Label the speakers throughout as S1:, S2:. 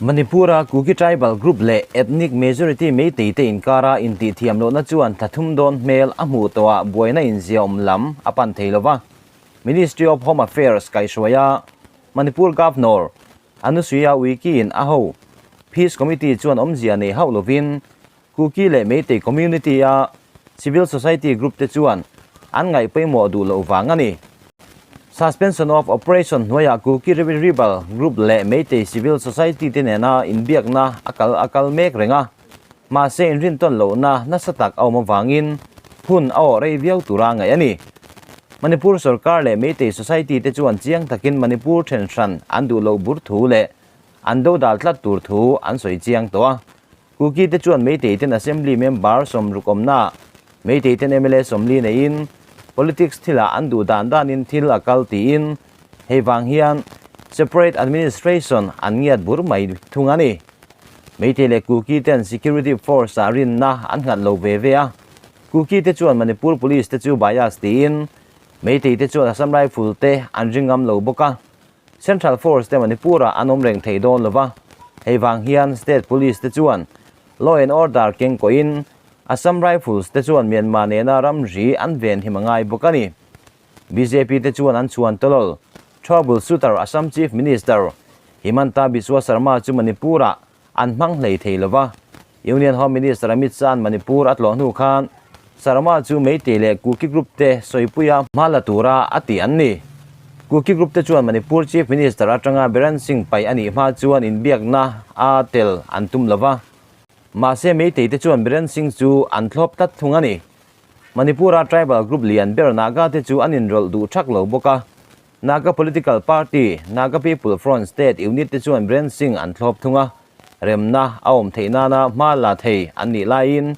S1: Manipur-a Kuki tribal group leh ethnic majority Meitei te inkara intihthiam lohna chuan thla thum dawn hmel a hmuh tawhah buaina inziaawm lam a pan thei lo va. Ministry of Home Affairs kaihhruaia Manipur Governor Anusuiya Uikey-in a ho Peace Committee chuan awmzia nei hauh lovin Kuki leh Meitei community-a civil society group te chuan an ngaih pawimawh duh loh vang a ni. Suspension of Operation hnuaiah Kuki rebel group leh Meitei civil society te nena inbiakna a kal a kal mek reng a, mahse inrintawn lohna nasa tak a awm avangin hun a awh rei viau tura ngaih a ni. Manipur sorkar leh Meitei society te chuan chiang takin Manipur then hran an duh loh bur thu leh an dodal tlat tur thu an sawi chiang tawh a. Kuki te chuan Meitei ten Assembly member 60 awmna, Meitei ten mla 40 neiin politics thilah an duh dan danin thil a kal tiin hei vang hian separate administration an ngiat bur mai thung a ni. Meitei leh Kuki ten security force ah rinna an nghat lo ve ve a, Kuki te chuan Manipur police te chu bias tiin Meitei te chuan Assam Rifle te an ring ngam lo bawk a. Central Force te Manipur ah an awm reng thei dawn lova, hei vang hian State Police te chuan Law and Order keng kawhin Assam Rifles te chuan Myanmar nena ramri an ven him a ngai bawk a ni. Bjp te chuan an chhuan tawlawl Trouble Shooter Assam Chief Minister Himanta Biswa Sarma chu Manipur ah an hmang hlei thei lova, Union Home Minister Amit Shah-a'n Manipur a tlawh hnu khan Sarma chu Meitei leh Kuki group te sawipuia hma la tura a tih an ni. Kuki group te chuan Manipur Chief Minister atanga Biren Singh paih a nih hma chuan inbiakna a tel an tum lova, mahse Meitei te chuan Biren Singh chu an thlawp tlat thung a ni. Manipur-a tribal group lian ber Naga te chu an inrawlh duh thak lo bawk a, Naga political party, Naga People Front state unit te chuan Biren Singh an thlawp thung a, remna a awm theih nana hma la thei an nih laiin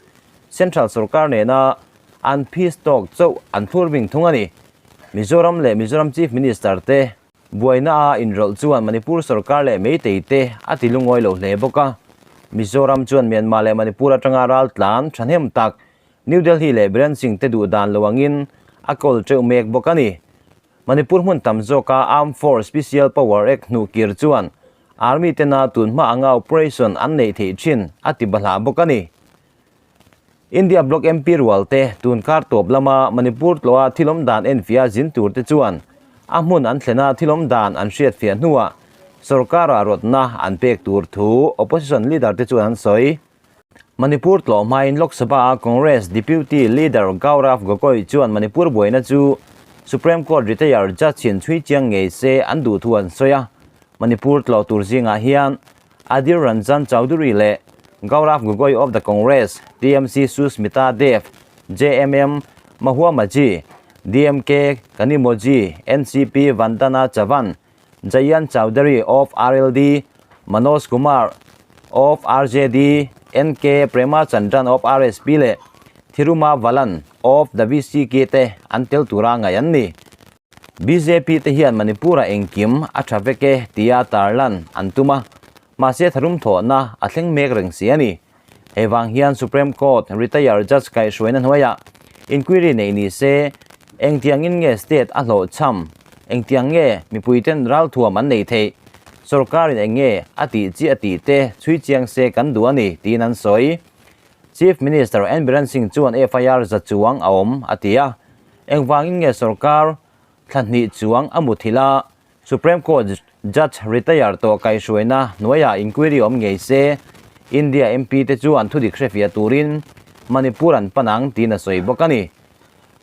S1: Central sorkar nena an peace talk chauh an thlur bing thung a ni. Mizoram leh Mizoram Chief Minister te buaina a inrawlh chuan Manipur sorkar leh Meitei te a ti lungawi lo hle bawk a. Mizoram chuan Myanmar leh Manipur atanga raltlan thahnem tak New Delhi leh Biren Singh te duh dan lo angin a kawl teuh mek bawk a ni. Manipur hmun tam zawka Armed Force Special Power Act hnuh kir chuan Army tena tun hma anga operation an neih theih thin a ti bahlah bawk a ni. India Bloc MP rual te tun kar tawp lama Manipur tlawha thilawm dan enfiah zin tur te chuan a hmun an thlena thilawm dan an hriatfiah hnuah sorkara rawtna an pek tur thu opposition leader te chuan an sawi. Manipur tlawh hmain Lok Sabha-a Congress Deputy Leader Gaurav Gogoi chuan Manipur buaina chu Supreme Court retire judge in chhui chiang ngei se an duh thu an sawi a. Manipur tlawh tur zingah hian Adhir Ranjan Chowdhury leh Gaurav Gogoi of the Congress, TMC Susmita Dev, JMM Mahua Majhi, DMK Kanimozhi, NCP Vandana Chavan, Jayant Chaudhary of RLD, Manoj Kumar of RJD, NK Premachandran of RSP leh Thiruma Valan of the VCK te an tel tura ngaih an ni. Bjp te hian Manipur-ah engkim a tha vek e tia tarlan an tum a, mahse tharum thawhna a thleng mek reng si a ni. Hei vang hian Supreme Court retire judge kaihhruaina hnuaiah inquiry neih ni se, engtiangin nge state a hlawhchham, engtiang nge mipuiten ralthuam an nei theih, sorkarin eng nge a tih chi a tih te chhui chiang se kan duh a ni, tiin an sawi. Chief Minister N Biren Singh chuan FIR za chuang a awm, a ti a. Engvangin nge sorkar thla hnih chuang a muthilh a, Supreme Court Judge retire tawh kaihhruaina hnuaiah inquiry awm ngei se, India MP te chuan thudik hrefiah turin Manipur an pan ang tiin a sawi bawk a ni.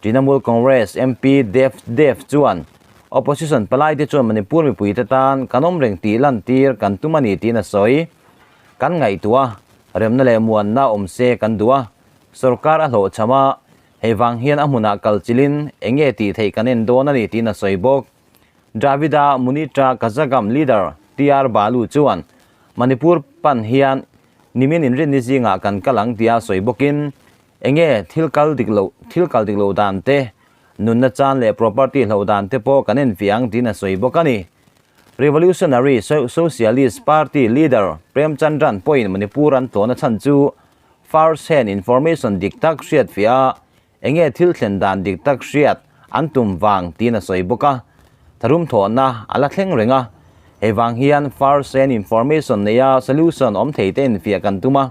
S1: Trinamool Congress MP Dev Dev chuan opposition palai te chuan Manipur mipui te tan kan awm reng tih lantir kan tum a ni tiin a sawi. Kan ngaihtuah a, remna leh muanna awm se kan duh a, sorkar a hlawhchham a, hei vang hian a hmunah kal chilin eng nge tih theih kan en dawn a ni tiin a sawi bawk. Dravida Munitra Kazhagam leader TR Balu chuan Manipur pan hian nimin inrinni zingah kan kal ang tia sawi bawkin enge thil kal dik loh thil kal dik loh dan te, nunna chan leh property hloh dan te pawh kan enfiah ang tiin a sawi bawk a ni. Revolutionary Socialist Party leader Prem Chandran pawhin Manipur an tlawhna chhan chu first hand information dik tak hriatfiah a Enge thil thlen dan dik tak hriat an tum vang tiin a sawi bawk a, tharum thawhna a la thleng reng a. Hei vang hian first hand information neia solution awm thei te infiah kan tum a,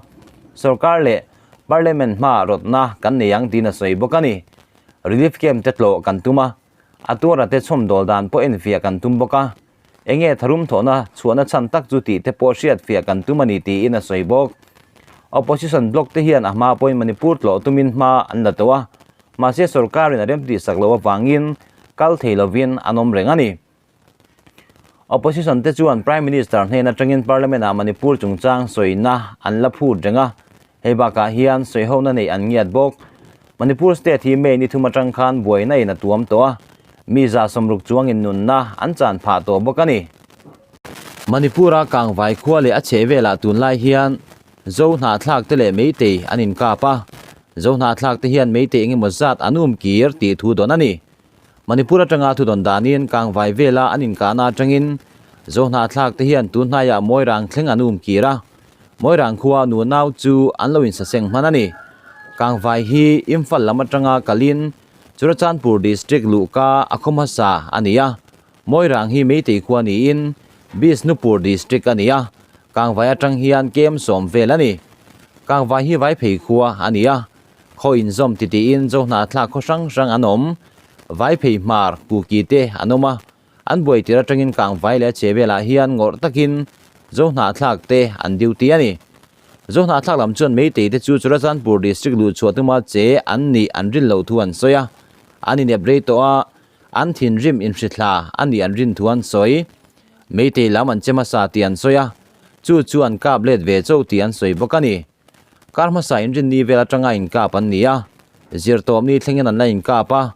S1: sorkar leh parliament hmaah rawtna kan nei ang tiin a sawi bawk a ni. Relief camp te tlawh kan tum a, a tuara te chhawmdawl dan pawh enfiah kan tum bawk a, enge tharum thawhna chhuahna chhan tak chu tih te pawh hriatfiah kan tum a ni tiin a sawi bawk. Opposition bloc te hian a hma pawhin Manipur tlawh tumin hma an la tawh a, mahse sorkarin a remtihsak loh avangin kal thei lovin an awm reng a ni. Opposition te chuan Prime Minister hnen atangin Parliament ah Manipur chungchang sawina an la phut reng a, hei bakah hian sawihona neih an ngiat bawk. Manipur state hi May ni thum atang khan buaina in a tuam tawh a, mi 60 chuangin nunna an chan phah tawh bawk a ni. Manipur-a Kangvai khua leh a chhehvelah tunlai hian Zo hnahthlak te leh Meitei an inkap a, Zo hnahthlak te hian Meitei engemaw zat an umkir tih thu dawn a ni. Manipur atanga thudawn danin Kangvai vela an inkahna atangin Zohnahthlak te hian tun hnaiah Moirang thleng an um kir a, Moirang khua nu nau chu an lo insaseng hman a ni. Kangvai hi Imphal lam atanga kalin Churachandpur District luhka a khaw hmasa a ni a, Moirang hi Meitei khua niin Bishnupur District a ni a, Kangvai atang hian kem sawm vel a ni. Kangvai hi Vaiphei khua a ni a, Khaw inzawm titiin Zohnahthlak khaw hrang hrang an awm. Vaiphei hmar, Kuki te an awm a. An buai tir atangin Kangvai leh a che velah hian ngawrh takin Zohnahthlak te an duty a ni. Zohnahthlak lam chuan Meitei te chu Churachandpur District luhchhuah tuma che an nih an rin loh thu an sawi a. An inep rei tawh a, an thinrim inhrithla a nih an rin thu an sawi. Meitei lam an che hmasa tih an sawi a, chu chu an kap let ve chauh tih an sawi bawk a ni. Kar hmasa inrinni vel atanga inkap an ni a, zirtawpni thlengin an la inkap a,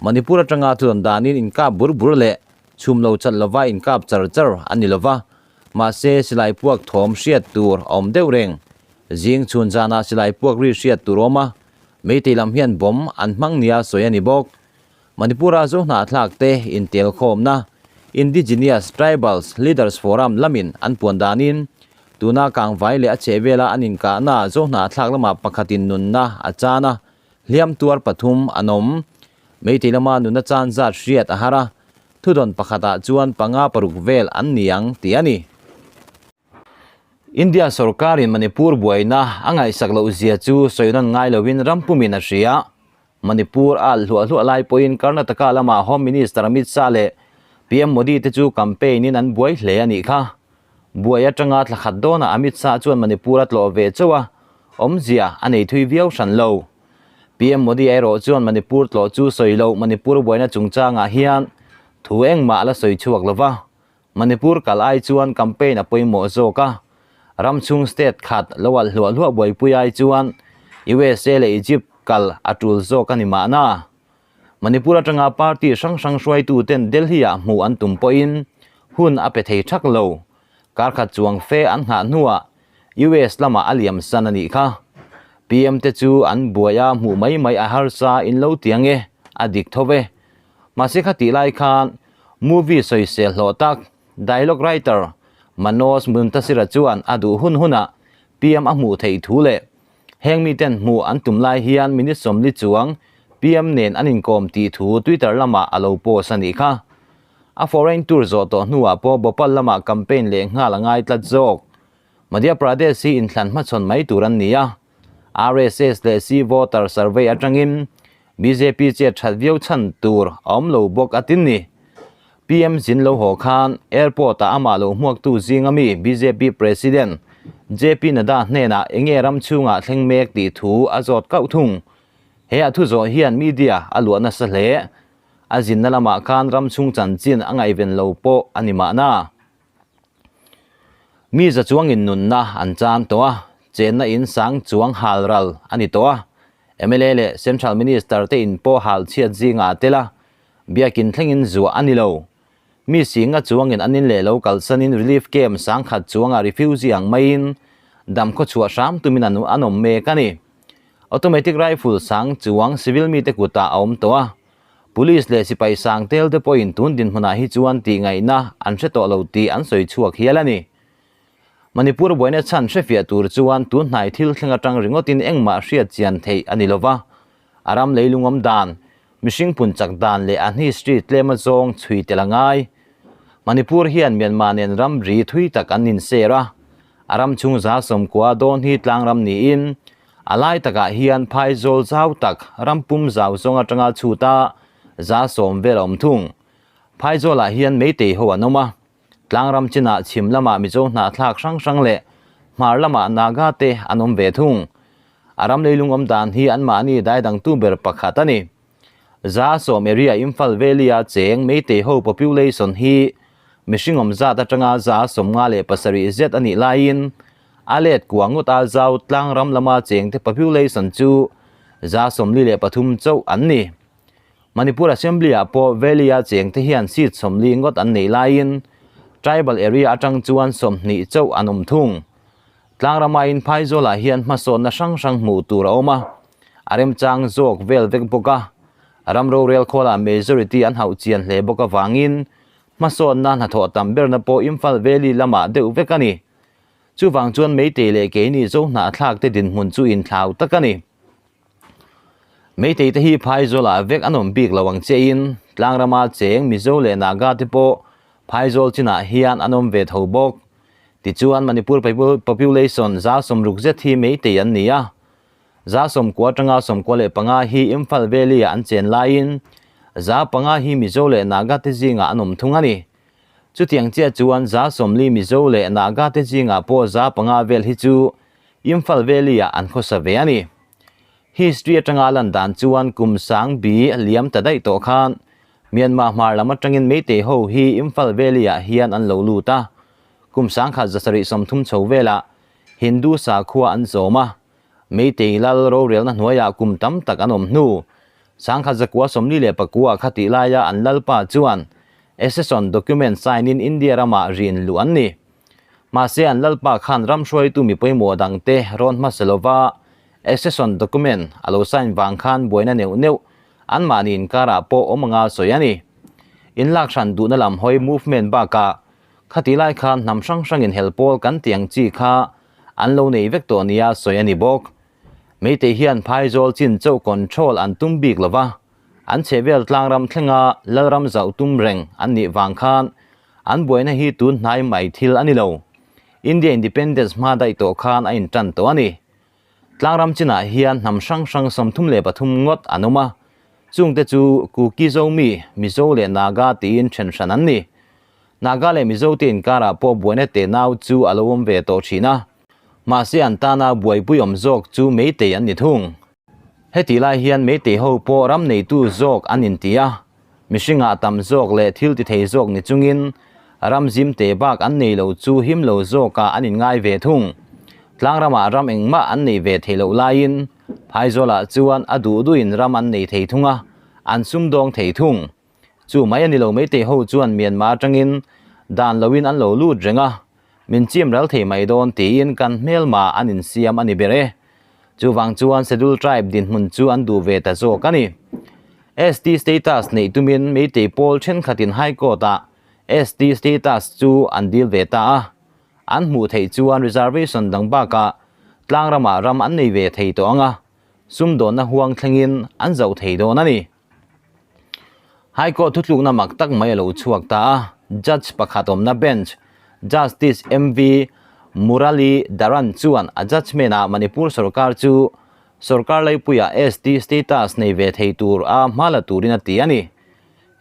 S1: Manipur atanga thudawn danin inkap bur bur leh chhum lo chat lova inkap char char a ni lova, mahse silai puak thawm hriat tur a awm deuh reng. Zing chhun zanah silai puak ri hriat tur a awm a, Meitei lam hian bomb an hmang nia sawi a ni bawk. Manipur-a Zohnahthlak te intelkhawmna Indigenous Tribals Leaders Forum lamin an puan danin tuna Kangvai leh a chhehvela an inkahna Zohnahthlak lamah pakhatin nunna a chan a, hliam tuar pathum an awm. Meitei lama nunna chan zat hriat a har a, thudawn pakhatah chuan panga paruk vel an ni ang tih a ni. India sorkarin Manipur buaina a ngaihsak loh zia chu sawi nawn ngai loin ram pumin a hria. Manipur a hluah hluah lai pawhin Karnataka lamah Home Minister Amit Shah leh PM Modi te chu campaign in an buai hle a nih kha. Buai atanga thla khat dawnah Amit Shah chuan Manipur a tlawh ve chauh a, awmzia a nei thui viau hran lo. PM Modi erawh chuan Manipur tlawh chu sawi loh Manipur buaina chungchangah hian thu engmah a la sawi chhuak lo va, Manipur kal ai chuan campaign a pawimawh zawk a, ram chhung state khat lo alh hluah hluah buaipui ai chuan USA leh Egypt kal a tul zawk a ni mahna. Manipur atanga party hrang hrang hruaitu ten Delhi ah hmuh an tum pawhin hun a pe thei thak lo. Kar khat chuang fe an nghah hnuah US lamah a liam san a nih kha. PM te chu an buai a hmuh mai mai a harsa in lo ti ange, a dik tho ve. Mahse kha tih lai khan movie sawisel hlawh tak dialogue writer Manoj Muntasira chuan a duh hun hunah PM a hmuh theih thu leh heng miten hmuh an tum lai hian minute 40 chuang PM nen an inkawm tih thu Twitter lamah a lo post a nih kha. A foreign tour zawh tawh hnuah pawh Bhopal lamah campaign leh nghal a ngai tlat zawk. Madhya Pradesh hi inthlan hmachhawn mai tur an ni a, RSS leh C voter survey atangin bjp chet that viau chhan tur a awm lo bawk a tin ni. PM zin lo haw khan airport ah amah lo hmuaktu zinga mi bjp President JP Nadda hnenah enge ram chhungah thleng mek tih thu a zawt kauh thung. He a thu zawh hian media a luah nasa hle. A zinna lamah khan ram chhung chanchin a ngaihven lo pawh a ni mahna. Mi za chuangin nunna an chan tawh a, chenna in sang chuang hal ral a ni tawh a. Mla leh Central Minister te in pawh hal chhiat zingah a tel a, biakin thlengin zuah a ni lo. Mi singa chuangin an in leh lo kalsanin relief camp sangkhat chuangah refugee ang maiin dam khaw chhuah hram tumin an an awm mek a ni. Automatic rifle sang chuang civil mite kutah a awm tawh a, Police leh sipai sang tel te pawhin tun dinhmunah hi chuan tih ngaihna an hre tawh lo tih an sawi chhuak hial a ni. Manipur buaina chhan hrefiah tur chuan tun hnai thil thleng atang ringawtin engmah hriat chian theih a ni lova, a ram leilungawm dan, mihring pun chak dan leh a history tlem a zawng chhui tel a ngai. Manipur hian Myanmar nen ramri thui tak an inser a, a ram chhung 90% dawn hi tlangram niin a lai takah hian phaizawl zau tak ram pum zau zawng atanga chhuta 10% vel a awm thung. Phaizawlah hian Meitei ho an awm a, tlangram chinah chhim lamah Mizo hnahthlak hrang hrang leh hmar lamah Naga te an awm ve thung. A ram leilung awm dan hi anmahni daidangtu ber pakhat a ni. 10% area Imphal Valley-a cheng Meitei ho population hi mihring awm zat atanga 57% zet a nih laiin a let kua ngawt a zau tlang ram lama chengte population chu 43% chauh an ni. Manipur Assembly-ah pawh Valley-a chengte hian seat 40 ngawt an neih laiin tribal area atang chuan 20 chauh an awm thung. Tlang rama in Phaizawlah hian hmasawnna hrang hrang hmuh tur a awm a, a remchang zawk vel vek bawk a. Ram rorel khawlah majority an hauh chian hle bawk avangin hmasawnna hnathawh tam berna pawh Imphal Valley lamah deuh vek a ni. Chuvang chuan Meitei leh keini zo hnahthlak te dinhmun chu inthlau tak a ni. Meitei te hi Phaizawlah vek an awm bik lo ang chiahin tlangrama cheng Mizo leh Naga te pawh Phaizawl chinah hian an awm ve tho bawk. Tichuan Manipur population 60% zet hi Meitei an ni a, 90% atanga 95% hi Imphal Valley-ah an chen laiin 5% hi Mizo leh Naga te zingah an awm thung a ni. Chutiang chiah chuan 40% Mizo leh Naga te zingah pawh 5% vel hi chu Imphal Valley-ah an khawsa ve a ni. History atanga lan dan chuan kum sang bi liam ta daih tawh khan Myanmar hmar lam atangin Meitei ho hi Imphal Valley-ah hian an lo lut a, kum 1730 chho velah Hindu sakhua an zawm a, Meitei lal rorelna hnuaiah kum tam tak an awm hnu. 1949 kha tih laia an lalpa chuan Accession document sign-in India ramah rin luh an ni. Mahse an lalpa khan ram hruaitu mi pawimawh dangte rawn hmasa lova Accession document a lo sign vang khan buaina neuh neuh anmahni inkarah pawh awm anga sawi a ni. Inlak hran duhna lam hawi movement bakah khati lai khan hnam hrang hrangin hel pawl kan tih ang chi kha an lo nei vek tawh nia sawi a ni bawk. Meitei hian Phaizawl chin chauh control an tum bik lova, an chhehvel tlangram thlenga Lalram zauh tum reng an nih vang khan an buaina hi tun hnai mai thil a ni lo. India Independence hma daih tawh khan a intan tawh a ni. Tlangram chinah hian hnam hrang hrang 33 ngawt an awm a, chungte chu Kuki Zomi, Mizo leh Naga tiin then hran an ni. Naga leh Mizo te inkarah pawh buaina te nau chu a lo awm ve tawh thin a, mahse an tana buaipui awm zawk chu Meitei an ni thung. Hetih lai hian Meitei ho pawh ram neitu zawk an inti a, mihringah tam zawk leh thil ti thei zawk ni chungin ram zim te bak an nei lo chu him lo zawkah an inngai ve thung. Tlangramah ram engmah an nei ve thei loh laiin Phaizawlah chuan a duh duhin ram an nei thei thung a, an sumdawng thei thung. Chu mai a ni lo Meitei ho chuan Myanmar atangin dan loin an lo lut reng a, min chim ral thei mai dawn tiin kan hmelma an insiam a ni ber e. Chuvang chuan Schedule Tribe dinhmun chu an duh ve ta zawk a ni. ST status neih tumin Meitei pawl thenkhatin High Court-ah ST status chu an dil ve ta a, an hmuh theih chuan reservation dang bakah tlangramah ram an nei ve thei tawh ang a, sumdawnna huang thlengin an zoh thei dawn a ni. High Court thutlukna mak tak mai a lo chhuak ta a, Judge pakhat awmna bench, Justice MV Murali Dharan chuan a judgement-ah Manipur sorkar chu sorkar laipuiah ST status nei ve thei tur a hma la turin a ti a ni.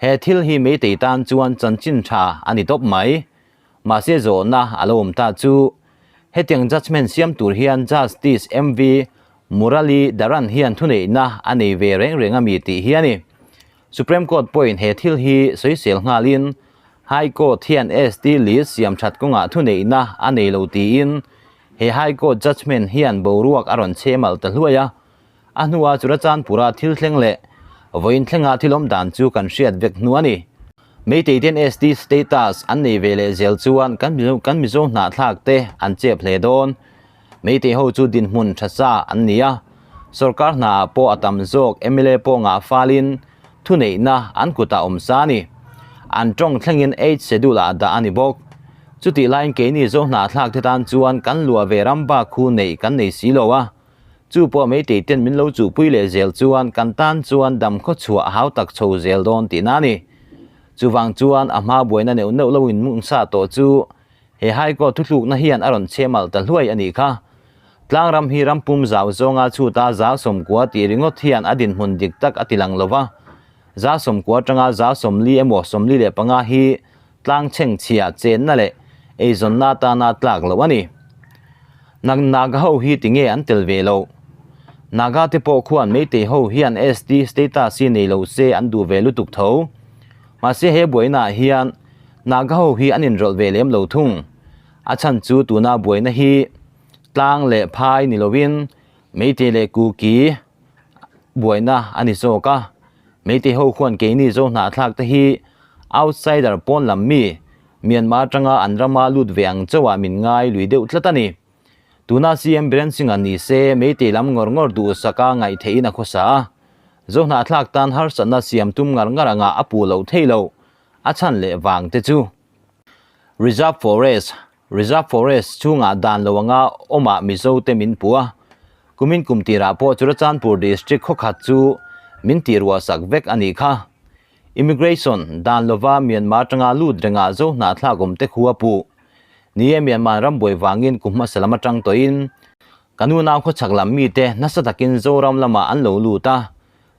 S1: He thil hi Meitei tan chuan chanchin tha a ni tawp mai. Mahse zawhna a lo awm ta chu, hetiang judgement siam tur hian Justice MV Murali Dharan hian thuneihna a nei ve reng reng a mi tih hi a ni. Supreme Court pawhin he thil hi sawisel nghalin High Court hian ST list siam that kawngah thuneihna a nei lo tiin he High Court judgement hian boruak a rawn chhe mal ta hluai a. A hnua Churachandpura thil thleng leh vawiin thlenga thil awm dan chu kan hriat vek hnu a ni. Meitei ten ST status an nei ve leh zel chuan kan kan Mizo hnahthlak te an chep hle dawn. Meitei ho chu dinhmun tha sa an ni a, sorkar hnaah pawh a tam zawk mla pawh ngah falin thuneihna an kutah awm sa a ni. An tawng thlengin eight schedule ah dah a ni bawk. Chutih laiin keini Zo hnahthlak te tan chuan kan luah ve ram bak khu neih kan nei si lo a. Chu pawh Meitei ten min lo chuhpui leh zel chuan kan tan chuan dam khaw chhuah hau tak chho zel dawn tihna a ni. Chuvang chuan a hma buaina neuh neuh lo in mung sa tawh chu he High Court thuthlukna hian a rawn chhemal ta hluai a nih kha. Tlangram hi ram pum zau zawnga chhuta 90% tih ringawt hian a dinhmun dik tak a tilang lo va. 90% atanga 40 emaw 45 hi tlang chhengchhia chenna leh eizawnna atana tlak loh a ni. Nag Naga ho hi tinge an tel ve loh? Naga te pawh khuan Meitei ho hian ST status hi nei lo se an duh ve lutuk tho. Mahse he buaina ah hian Naga ho hi an inrawlh ve lem lo thung. A chhan chu tuna buaina hi tlang leh phai ni lovin Meitei leh Kuki buaina a ni zawk a. Meitei ho khuan keini zo hnahthlak te hi outsider pawn lam mi Myanmar atanga an rama lut ve ang chauhah min ngai lui deuh tlat a ni. Tuna CM Biren Singh-a ni se Meitei lam ngawr ngawr duhsaka ngaih theihin a khawsa a. Zo hnahthlak tan harsatna siam tum ngar ngar anga a puh loh theih loh a chhan leh vang te chu. Reserve Forest, Reserve Forest chhungah dan lo anga awmah Mizo te min puh a. Kumin kum tirah pawh Churachandpur District khawkhat chu min tihruahsak vek a nih kha. Immigration, dan lova Myanmar atanga lut rengah zo hnahthlak awm te khu a puh. Ni e, Myanmar ram buai vangin kum hmasa lam atang tawhin ka nu nau khawchhak lam mite nasa takin Zoram lamah an lo lut a.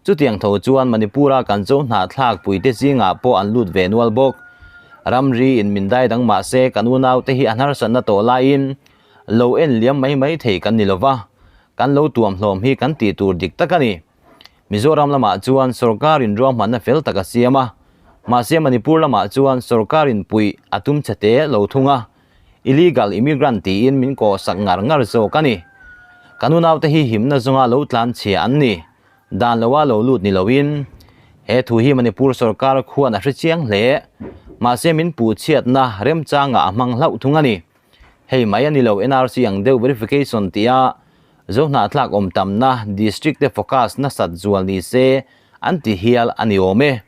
S1: Chutiang tho chuan Manipur-a kan zo hnahthlak puite zingah pawh an lut ve nual bawk. Ramri in min dai dang mahse kan unaute hi a hnarsanna tawh laiin lo en liam mai mai thei kan ni lova, kan lo tuam hlawm hi kan tih tur dik tak a ni. Mizoram lamah chuan sorkar in ruahmanna fel tak a siam a, mahse Manipur lamah chuan sorkar in puih a tum che te lo thung a, illegal immigrant tiin min kawhsak ngar ngar zawk a ni. Kan unaute hi himna zawnga lo tlan chhia an ni, dan loa lo lut ni loin. He thu hi Manipur sorkar khuan a hre chiang hle, mahse min puh chhiatna remchangah a hmang hlauh thung a ni. Hei mai a ni lo, NRC ang deuh verification tia Zohnahthlak awm tamna district te focus nasat zual ni se an ti hial a ni awm e.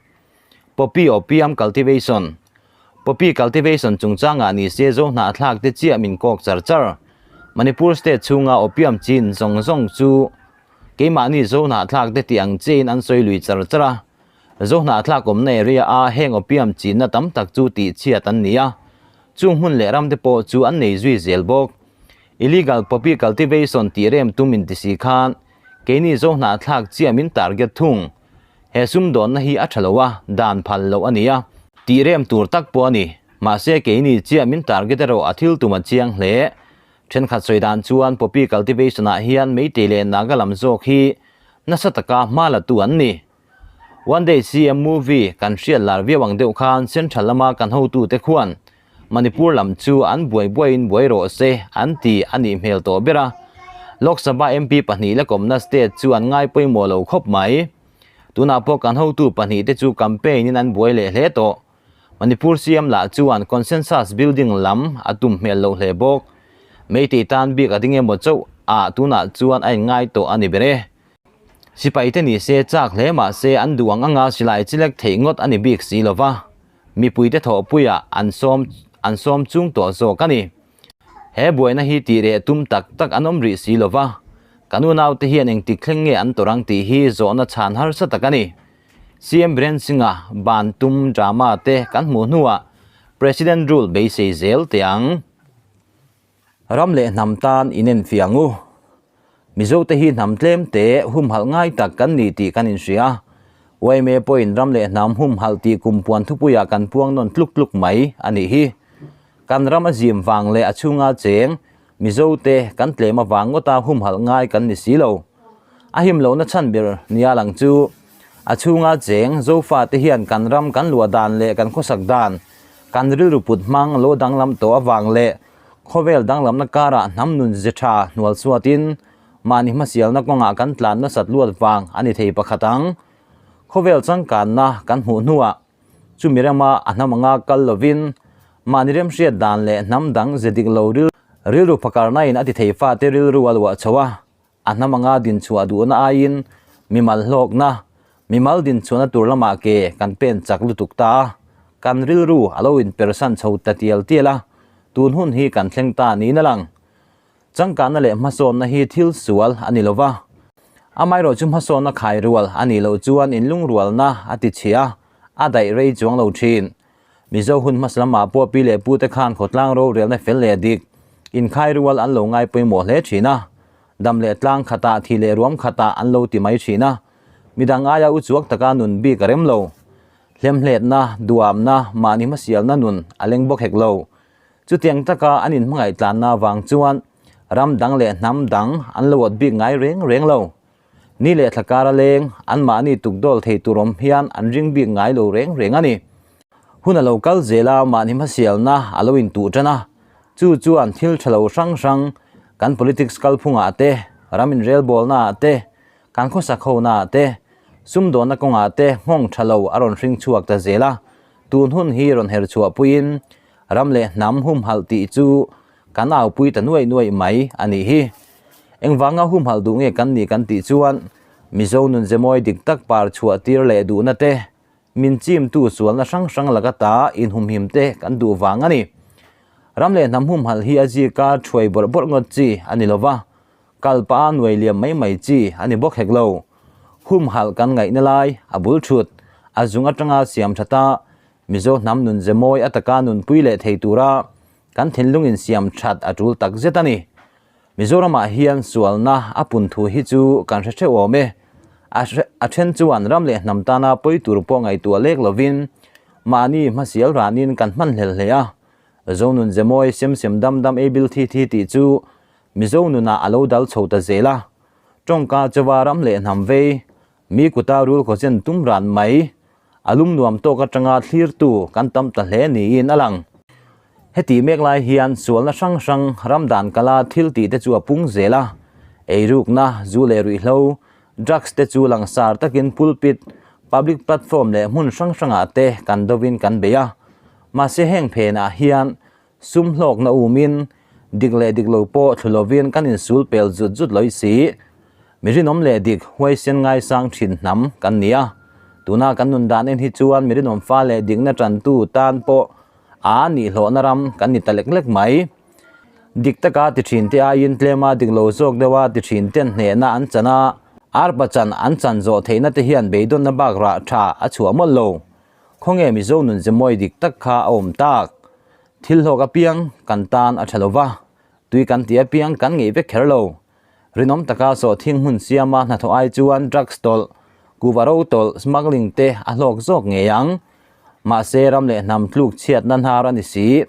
S1: Poppy Opium Cultivation Poppy cultivation chungchangah ni se Zohnahthlak te chiah min kawk char char. Manipur state chhunga opium chin zawng zawng chu keimahni Zohnahthlak te tih ang chiahin an sawi lui char char a. Zohnahthlak awmna area a heng opium chinna tam tak chu tihchhiat an ni a. Chung hmun leh ram te pawh chu an nei zui zel bawk. Illegal poppy cultivation tih rem tum in ti si khan keini zo hnahthlak chiah min target thung. He sumdawnna hi a tha lo a, dan phal loh a ni a, tih rem tur tak pawh a ni. Mahse keini chiah min target erawh a thil tum a chiang hle. Thenkhat sawi dan chuan poppy cultivation ah hian Meitei leh Naga lam zawk hi nasa taka hma la tu an ni. One Day CM movie kan hriat lar viau ang deuh khan Central lama kan hotute khuan Manipur lam chu an buai buaiin buai rawh se an ti a nih hmel tawh ber a. Lok Sabha MP pahnih la kawmna state chu an ngai pawimawh lo khawp mai. Tunah pawh kan hotu pahnih te chu campaign in an buai leh hle tawh. Manipur CM lah chuan consensus building lam a tum hmel loh hle bawk. Meitei tan bik a ding emaw chauh ah tunah chuan a inngai tawh a ni ber e. Sipai te ni se chak hle mah se an duh ang anga silai chilek theih ngawt a ni bik si lo va, mipuite thawhpuiah an sawm an sawm chung tawh zawk a ni. He buaina hi tih reh tum tak tak an awm rih si lo va, kan unaute hian engtik thleng nge an tawrh ang tih hi zawhna chhan harsa tak a ni. CM Biren Singh-a ban tum drama te kan hmuh hnuah President rule beisei zel teh ang. Ram leh hnam tan inenfiah ang u. Mizote hi hnam tlem te humhalh ngai tak kan ni tih kan inhria. Yma pawhin ram leh hnam humhalh tih kum puan thupuiah kan puang nawn tluk tluk mai a nih hi. Kan ram a zim vang leh a chhunga cheng Mizote kan tlem avang ngawta humhalh ngai kan ni si lo. A him lohna chhan ber nia lang chu a chhunga cheng Zofate hian kan ram kan luah dan leh kan khawsak dan Kan rilru put hmang lo danglam tawh avang leh khawvel danglamna karah hnam nun ze tha hnual chhuatin mahni hmasialna kawngah kan tlan nasat luat vang a ni thei pakhat ang. Khawvel changkanna kan hmuh hnuah chumi rama a hnam anga kal lovin mahni remhriat dan leh hnam dang ze dik lo rilru phakarnain a ti thei fate rilru a luah chho a. A hnam anga dinchhuah duhna aiin mimal hlawkna, mimal dinchhuahna tur lamah ke kan pen chak lutuk ta a, kan rilru a lo inpersan chho ta tial tial a, tun hun hi kan thleng ta niin a lang. Changkanna leh hmasawnna hi thil sual a ni lo va, amaherawhchu hmasawnna khai rual a nih loh chuan inlungrualna a ti chhia a. a daih rei chuang lo thin. Mizo hun hmasa lamah pawh pi leh pute khan khawtlang rorelna fel leh dik inkhai rual an lo ngai pawimawh hle thin a, dam leh tlang khatah thi leh ruam khatah an lo ti mai thin a, midang aia uchuak taka nun bik a rem lo. Hlemhletna, duamna, mahni hmasialna nun a leng bawk hek lo. Chutiang taka an inhmangaih tlanna vang chuan ram dang leh hnam dang an lo awt bik ngai reng reng lo. Ni leh thla kar a leng, anmahni tukdawl thei tur awm hian an ring bik ngai lo reng reng a ni. Hun a lo kal zel a, mahni hmasialna a lo intuh tan a. Chu chuan thil tha lo hrang hrang, kan politics kalphungah te, ram inrelbawlnaah te, kan khawsak honaah te, sumdawnna kawngah te nghawng tha lo a rawn hring chhuak ta zel a. Tun hun hi rawn her chhuah puiin ram leh hnam humhalh tih chu kan aupui ta nuaih nuaih mai a nih hi. Engvanga humhalh duh nge kan nih kan tih chuan Mizo nun zemawi dik tak par chhuah tir leh duhna te, min chimtu sualna hrang hrang laka ta inhumhim te kan duh vang a ni. Ram leh hnam humhalh hi a zika thuai bawrh bawrh ngawt chi a ni lova, kal pah a nuai liam mai mai chi a ni bawk hek lo. Humhalh kan ngaihna lai a bul thut, a zung atanga siam thata Mizo hnam nun zemawi ataka nunpui leh thei tura kan thinlung insiam that a tul tak zet a ni. Mizoramah hian sualna a pun thu hi chu kan hre theuh awm e. A then chuan ram leh hnam tana pawi tur pawh ngaihtuah lek lovin mahni hmasial ranin kan hman hlel hle a. Zonun zemawi sem sem dam dam ei bil thi thi tih chu Mizo nunah a lo dal chho ta zel a. Tawngka chawa ram leh hnam vei, mi kuta rul khawchen tum ran mai, a lum nuam tawk atanga thlirtu kan tam ta hle niin a lang. Heti mek lai hian sualna hrang hrang ram dan kala thil tih te chu a pung zel a, eirukna, zu leh ruihhlo, drugs te chu langsar takin pulpit, public platform leh hmun hrang hrangah te kan dovin kan bei a. Mahse heng phenah hian sum hlawkna umin, dik leh dik lo pawh thlu lovin kan insul pel zut zut lawih si. Mi rinawm leh dik huaisen ngaisang thin hnam kan ni a, tuna kan nun dan en hi chuan mi rinawm fa leh dikna tantu tan pawh a nihhlawhna ram kan ni ta lek lek mai. Dik taka ti thin te aiin tlema dik lo zawk deuha ti thin ten hnehna an chan a, arpa chan an chan zawh theihna te hian beidawnna bak rah tha a chhuah mawlh lo. Khawnge Mizo nun zemawi dik tak kha a awm tak? Thil hlawk apiang kan tan a tha lo va, tui kan tih apiang kan ngeih vek kher lo. Rinawm taka sawhthing hmun siama hnathawh ai chuan drugs tawlh, kuhva ro tawlh, smuggling te a hlawk zawk ngei ang. Mahse ram leh hnam tluk chhiatna hnar a ni si.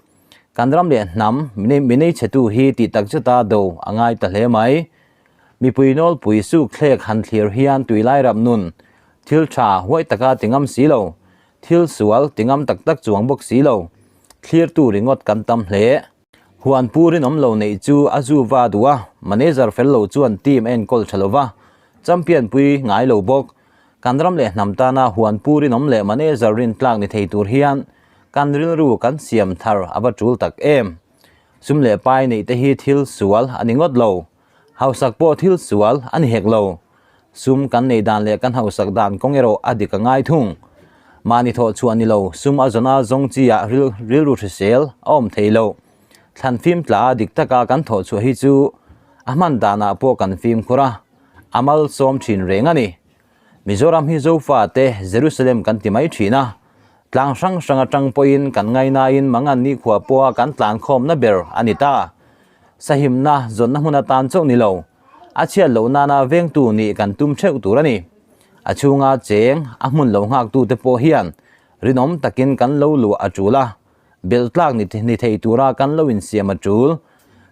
S1: Kan ram leh hnam minei chhetu hi tih tak zeta do a ngai ta hle mai. Mipui nawlpui suk thlek han thlir hian tuilai rap nun, thil tha huai taka ti ngam si lo, thil sual ti ngam tak tak chuang bawk si lo, thlirtu ringawt kan tam hle. Huan pu rinawm lo neih chu a zu va duh a, manager fel lo chuan team a enkawl tha lo va, champion pui ngai lo bawk. Kan ram leh hnam tana huan pu rinawm leh manager rin tlak ni thei tur hian kan rilru kan siam thar a va tul tak em. Sum leh pai neih te hi thil sual a ni ngawt lo, hausak pawh thil sual a ni hek lo. Sum kan neih dan leh kan hausak dan kawng erawh a dik a ngai thung. Mahni thawh chhuah ni lo, sum a zawna zawng chi ah rilru hrisel a awm thei lo. Thlan fim tla a dik taka kan thawh chhuah hi chu a hman danah pawh kan fimkhur a, a malsawm thin reng a ni. Mizoram hi Zofa te Jerusalem kan ti mai thin a, tlang hrang hrang atang pawhin kan ngainain mangan nikhua pawha kan tlankhawmna ber a ni ta. Sahimna zawnna hmun atan chauh ni lo. A chhiat loh nana vengtu nih kan tum theuh tur a ni. A chhunga cheng, a hmun lo nghaktute pawh hian rinawm takin kan lo luah a tul a, belh tlak ni thei tura kan lo insiam a tul.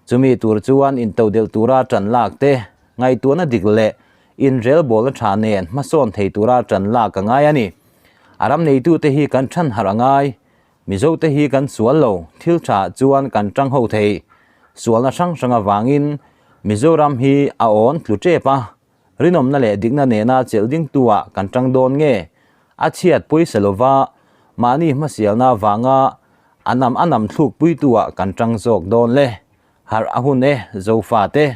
S1: Chumi tur chuan intodelh tura tan lak te, ngaihtuahna dik leh inrelbawlna tha nen hmasawn thei tura tan lak a ngai a ni. A ram neitute hi kan than harh a ngai. Mizote hi kan sual lo, thil tha chuan kan tang ho thei. Sualna hrang hrang avangin Mizoram hi a awn tlu tep a, rinawmna leh dikna nena chelh dingtu ah kan tang dawn nge? A chhiat pawisa lova mahni hmasialna avanga a nam a nam thluk puitu ah kan tang zawk dawn le? Harh a hun e, Zofate.